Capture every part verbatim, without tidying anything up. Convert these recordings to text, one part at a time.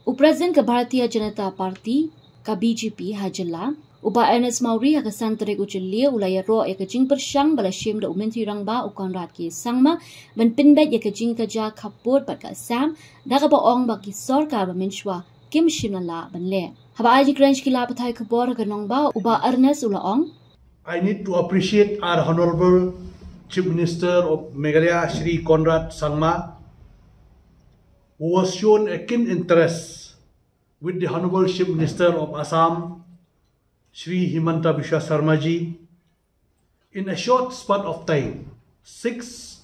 U President ka Bharatiya Janata Party, ka B J P ha jylla, u Bah Ernest Mawrie, ha ka san tarik u Jylliew u la ïaroh ïa ka jingpyrshang ba la shim da u Myntri Rangbah u Conrad K Sangma ban pynbeit ïa ka jingkajia khappud bad ka Assam, da kaba ong ba ki sorkar ba mynshwa kim shym la lah ban leh. Haba ai jingkren sha ki lad pathai khubor ha ka nongbah, u Bah Ernest u la ong, I need to appreciate our Honorable Chief Minister of Meghalaya, Shri Conrad Sangma, who has shown a keen interest with the Honorable Chief Minister of Assam, Shri Himanta Biswa Sarma ji. In a short span of time, six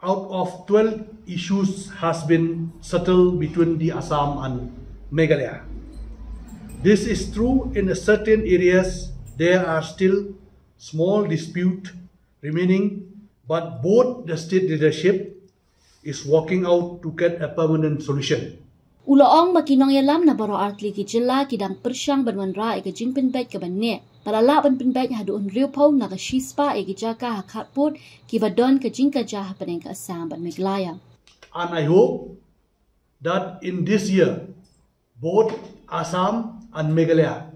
out of twelve issues has been settled between the Assam and Meghalaya. This is true. In certain areas, there are still small dispute remaining, but both the state leadership is working out to get a permanent solution. U la ong ba ki nongïalam na baroh artylli ki jylla ki dang pyrshang ban wanrah ïa ka jingpynbeit kaba neh, ba la lah ban pynbeit haduh hynriewphew na ka shispah ïa ki jaka ha khappud kiba don ka jingkajia hapdeng ka Assam bad Meghalaya. And I hope that in this year, both Assam and Meghalaya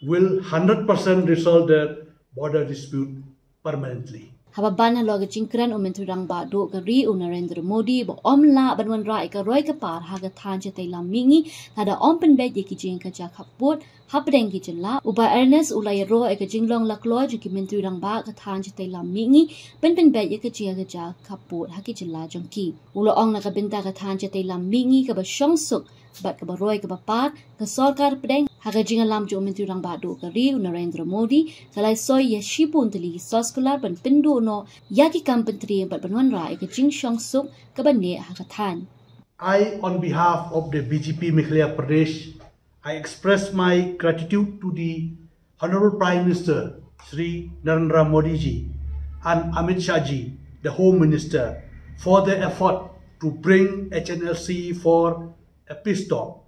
will hundred percent resolve their border dispute permanently. Haba ban halor ka jingkren u Myntri Rangbah Duh ka ri u Narendra Modi ba ym lah ban wanrah ïa ka roi ka par ha ka thaiñ Shatei Lam Mihngi lada ym pynbeit ïa ki jingkajia khappud hapdeng ki jylla, u Bah Ernest u la ïaroh ïa ka jinglong la kloi jong ki Myntri Rangbah ka thaiñ Shatei Lam Mihngi ban pynbeit ïa ka jingkajia khappud ha ki jylla jong ki. U la ong na ka bynta ka thaiñ Shatei Lam Mihngi kaba shongsuk bad kaba roi kaba par, ka sorkar pdeng ha ka jingïalam jong u Myntri Rangbah Duh ka ri u Narendra Modi ka la soi ïa shibun tylli ki soskular ban pynduh noh ïa ki kam pyntriem bad ban wanrah ïa ka jingshongsuk kaba neh ha ka thaiñ. I, on behalf of the B J P Meghalaya Pradesh, I express my gratitude to the Honorable Prime Minister Shri Narendra Modi ji and Amit Shah ji, the Home Minister, for their effort to bring H N L C for a peace talk.